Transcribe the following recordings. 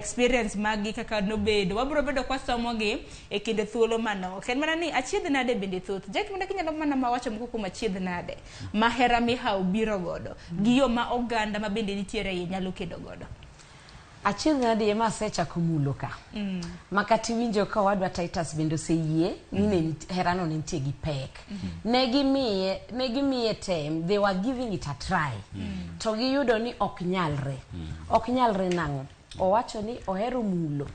Experience maggi kaka nobedo wabiro bedo kwasomogi e kinde thuolo manok. En mana ni achiedh nade bende thoth. Jack, mana kinyalo mana mawacho moko kuom achiedh nade ma hera mihawo biro godo gi yo ma oganda ma bende nitiere iye nyalo kedo godo. Achiedh nade ema asechako mulo ka. Ma kata iwinjo ka owadwa Titus bende oseyie ni ne herano ne nitie gi pek. Ne gimiye, ne gimiye tem, they were giving it a try. To giyudo ni ok nyalre. Ok nyalre nang'o? Owacho ni ohero mulo.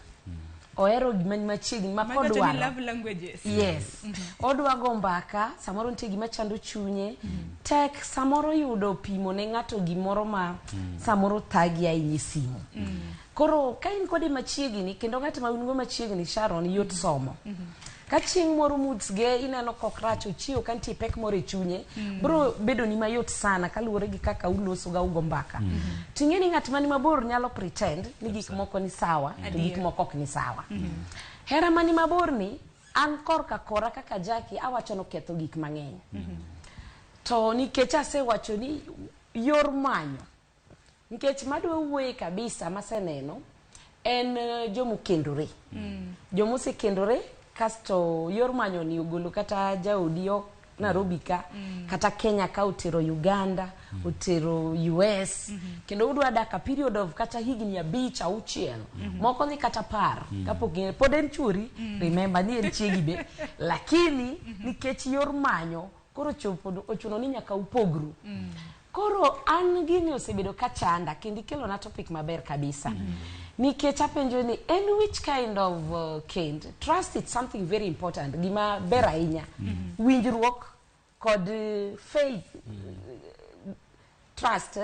Ohero gima ni machiegni ma Mago to ni kodwaro. love languages. Yes. Odwa go mbaka, samoro nitie gima chando chunye. Tek samoro yudo pimo ne ng'ato gimoro ma samoro thagi ahinya e simu. Koro ka in kode machiegni kendo ng'at ma un go machiegni Sharon yot somo. Ka chieng' moro moods ge ineno kok rach ochiewo ka nitie pek moro e chunye, bro bedo ni mayot sana kaluwore gi kaka uloso ga ugo mbaka. Ting'e ni ng'at mani mabor nyalo pretend ni gik moko ni sawa to gik moko ok ni sawa. Hera mani mabor ni an korka kora kaka Jackie awacho noketho gik mang'eny. To nikech asewacho ni yor manyo nikech madwa wuoye kabisa maseneno en jomokendore. Jomosekendore kasto yor manyo ni ogolo kata jaodi ok Nairobi ka kata Kenya ka otero Uganda, otero US kendo udwa dak a period of kata higni 5, 6, moko dhi kata 10 kapok ging'e pod en chuori. Remember ni en chiegi be, lakini nikech yor manyo koro chopo ochuno ni nyaka upogru. Koro an gini osebedo ka chanda kendo ikelona topic maber kabisa. Nikech apenjo ni en which kind of kend? Trust, it's something very important, gima ber ahinya. Winjruok kod faith, trust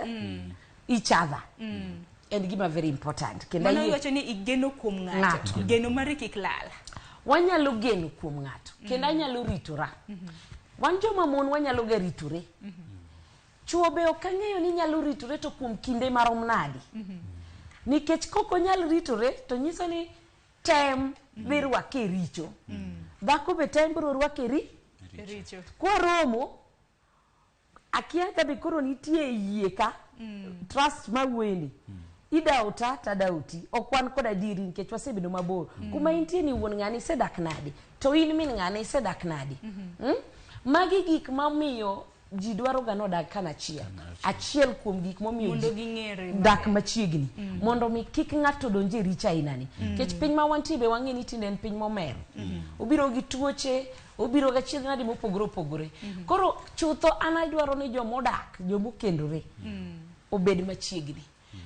each other en gima very important. Kendo Mano ayie iwacho ni igeno kuom ng'ato. Ng'ato. Geno mari kik lal. Wanyalo geno kuom ng'ato kendo anyalo ritora. Wan joma mon wanyalo ga ritore. Chuo be ok ang'eyo ni nyalo ritore to kuom kinde marom nadi. Nikech kok onyal ritore to nyiso ni tem dhi rwake e richo. Dhako be tem biro rwake e richo. Kwaromo, akia ka be koro nitie yie ka, trust mawuoyeni. Idauta tadauti, ok wan kod adieri nikech wasebedo mabor. Kuma intie ni wuon ng'ani isedak nadi? To in min ng'ane isedak nadi? Magi gik mamiyo ji dwaro ga nodag kanachiel. Achiel kuom gik momiyo mondo ji ging'ere dak machiegni mondo mi kik ng'ato donj e richo aina ni. Nikech piny ma wantie be wang'e ni tinde en piny momer. Obiro gi tuoche, obiro gi achiedh nade mopogore opogore. Koro chutho an adwaro ni jomodak, jomokendore obed machiegni.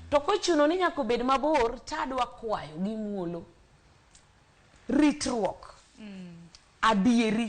To kochuno ni nyaka obed mabor, tadwa kwayo gi muolo. Ritruok. Adieri.